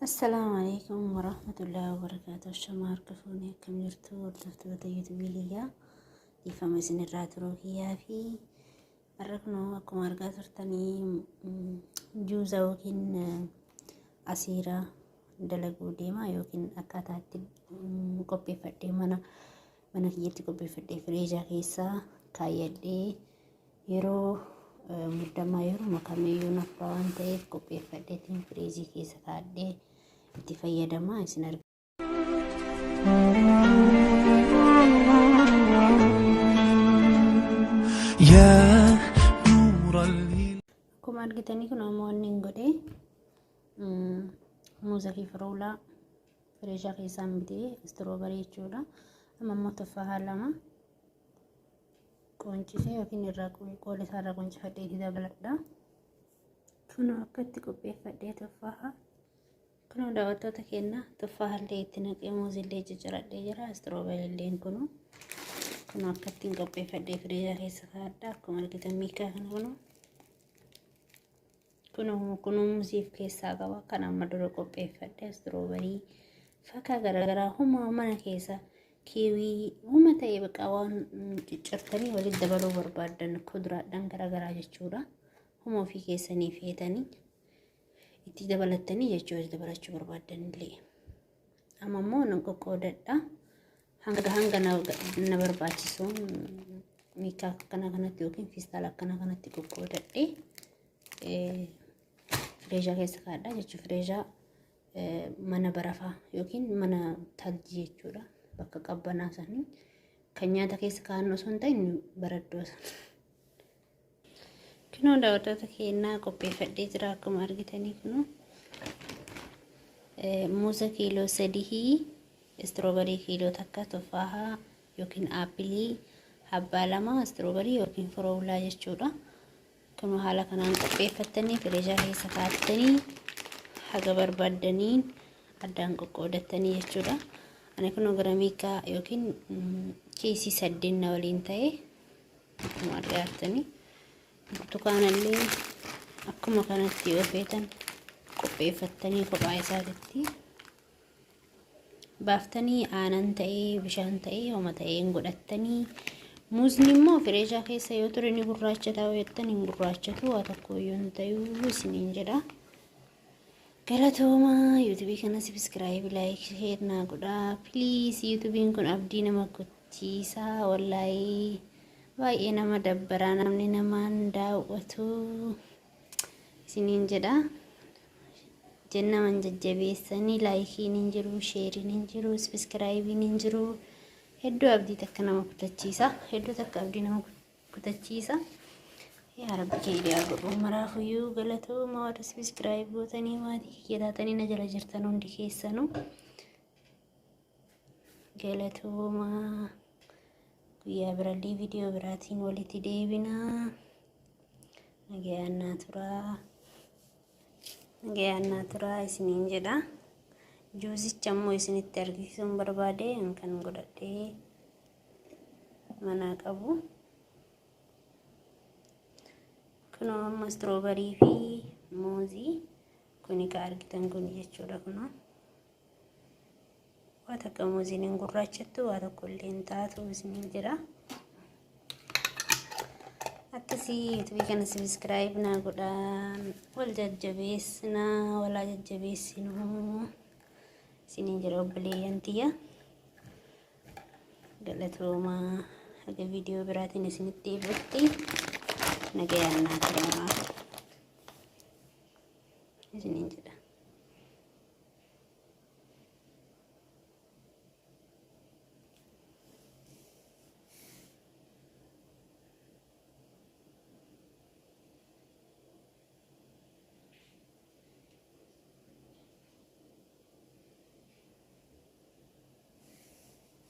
Assalaamu alaikum warahmatullahi wabarakaatuh. Shama harka fuunee akkam jirtu hordoftoota yuutuubii kiyyaa. Dhiifama isinirraa turuu kiyyaa fi har'a kunoo akkuma argaa turtanii juuza yookiin asiira dalaguu deema yookiin akkaataa itti qopheeffadhee mana mana kiyyatti qopheeffadhee fireejaa keessaa kaayyadhee yeroo muddamaa yeroo kamiyyuu naaf waan ta'eef qopheeffadheetiin firiijii keessa kaa'adhee itti fayyadamaa isin arga. يا نور الهلال. Akkuma argitanii kun ammoo inni hin godhe muuza fi firuulaa fireeshaa keessaan bitee istiroobarii jechuudha. Amma immoo tuffaa lama qoncise yookiin irraa qoola isaa irraa qoncifadhee itti dabaladha. Kunoo akka itti qopheeffadhee tuffaaha. Kunoo daawwattoota keenya tuffaaha illee itti naqee muuzillee cicciradhee jira. Istirooberilleen kunoo kunoo akka ittiin qopheeffadhee firiija keessa kaa'adha. Akkuma argitan miikaa kana kunoo kunoo kunoo muuziif keessaa qaba. Kan amma dura qopheeffadhe istirooberii fakkaa garaagaraa huma mana keessa kiiwii huma ta'e baqa waan ciccirtanii walitti dabaluu barbaaddan kuduraadhaan garaagaraa jechuudha. Huma ofii keessanii feetanii itti dabalattanii jechuudha dabalachuu barbaaddan illee. Amma immoo nan qoqqoodadha. Hanga hanga na barbaachisuun miikaa akkana kanatti yookiin fiistaala akkana kanatti qoqqoodadhee fireeshaa keessa kaa'adha jechuudha. Fireeshaa mana barafaa yookiin mana taljii jechuudha. Bakka qabbanaa sanii kan nyaata keessa kaa'annu osoo hin ta'in baraddoo sana. Kunoo daawwattoota keenyaa qopheeffadhee jira akkuma argitanii kunoo muuza kiiloo 3, istiroobarii kiiloo 1, tuffaahaa yookiin aappilii abbaa 2, istiroobarii yookiin firoowulaa jechuudha. Kunoo haala kanaan qopheeffattanii firiijaa keessa kaa'attanii haga barbaaddaniin addaan qoqqoodattanii jechuudha. Ani kunoo gara miikaa yookiin kiisii 8 na waliin ta'e akkuma argaa jirtanii burtukaanallee akkuma kanatti yoo feetan qopheeffattanii kophaa isaatitti baaftanii aanan ta'ee bishaan ta'ee homa ta'ee hin godhattanii. Muuzni immoo fireeshaa keessa yoo ture ni gurraachata yoo jettan hin gurraachatu, waa tokko iyyuu hin ta'uu isiniin jedha. Galatooma. Yuutuubii kana subscribe, like, share naa godhaa please. Yuutuubiin kun abdii nama kuchiisaa, wallaayii baay'ee nama dabbaraa, namni namaan daawwatu isiniin jedha. Jennaman jajjabeessanii likeiin hin jiru, shareiin hin jiru, subscribeiin hin jiru. Hedduu abdii takka nama kutachiisa, hedduu takka abdii nama kutachiisa. Yaa Rabbi keeyyaa godhu. Maraafuyyuu galatooma warra subscribe gootanii maatii kiyya taatanii na jala jirtan hundi keessanuu galatooma. Guyyaa birallee viidiyoo biraatiin walitti deebinaa. Nagayaan naa turaa, nagayaan naa turaa isiniin jedha. Juuzicha immoo isinitti argisiisuun barbaade kan godhadhee manaa qabu. Kunoo amma istiroobarii fi muuzii kuni ka argitan kun jechuudha. Kunoo waa takka muuziin hin gurraachattu, waa tokko illee hin taatu isiniin jedha. Akkasii yuutuubii kana subscribe naa godhaa, wal jajjabeessinaa, walaa jajjabeessinuu isiniin jedha obboleeyyan tiyya. Galatoomaa, haga viidiyoo biraatiin isinitti deebi'utti nagayaan naa turaa isiniin jedha.